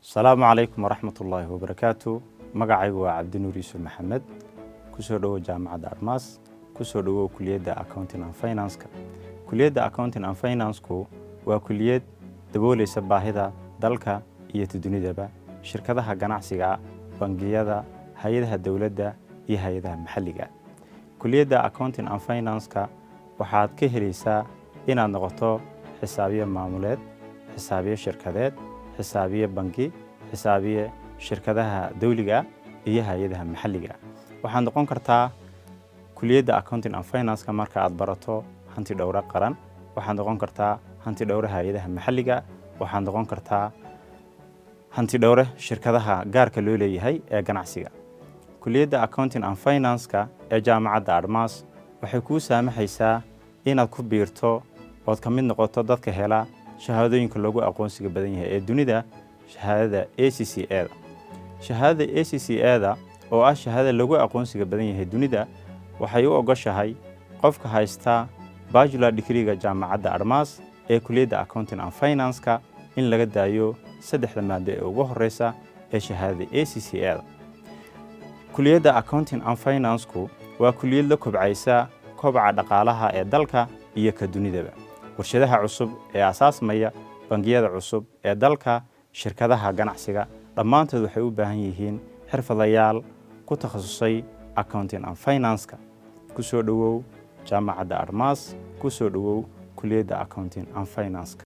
Asalaamu calaykum waraxmatullaahi wabarakaatu. Magacaygu waa Cabdinuur Yuusuf Maxamed. Kusoo dhowow Jaamacadda Admas, kusoo dhowow kuliyadda Accounting and Finance-ka. Kuliyadda Accounting and Finance-ku waa kuliyad dabooleysa baahida dalka iyo dunidaba, shirkadaha ganacsiga, bangiyada, hay-adaha dowladda iyo hay-adaha maxalliga. Kuliyadda Accounting and Finance-ka waxaad ka helaysaa inaad noqoto xisaabiye maamuleed, xisaabiye shirkadeed, xisaabiye bangi, xisaabiye shirkadaha dawliga iyo hay-adaha maxalliga. Waxaad noqon kartaa kuliyadda Accounting and Finance-ka marka aad barato hanti dhowre qaran, waxaad noqon kartaa hanti dhowre hay-adaha maxalliga, waxaad noqon kartaa hanti dhowre shirkadaha gaarka loo leeyahay ee ganacsiga. Kuliyadda Accounting and Finance-ka ee Jaamacadda Admas waxay kuu saamaxaysaa inaad ku biirto ood ka mid noqoto dadka hela shahaadooyinka loogu aqoonsiga badan yahay ee dunida, shahaadada ACCA da. Shahaadada ACCA da oo ah shahaadada loogu aqoonsiga badan yahay dunida waxay u ogoshahay qofka haysta bachelor degree-ga Jaamacadda Admas ee kuliyadda Accounting and Finance-ka in laga daayo saddexda maado ee ugu horeysa ee shahaadada ACCA da. Kuliyadda Accounting and Finance-ku waa kuliyad la kobcaysa kobaca dhaqaalaha ee dalka iyo ka dunidaba. Warshadaha cusub ee asaasmaya, bangiyada cusub ee dalka, shirkadaha ganacsiga, dhammaantood waxay u baahan yihiin xirfadayaal ku takhasusay Accounting and Finance-ka. Ku soo dhowow Jaamacadda Admas, ku soo dhowow kuliyadda Accounting and Finance-ka.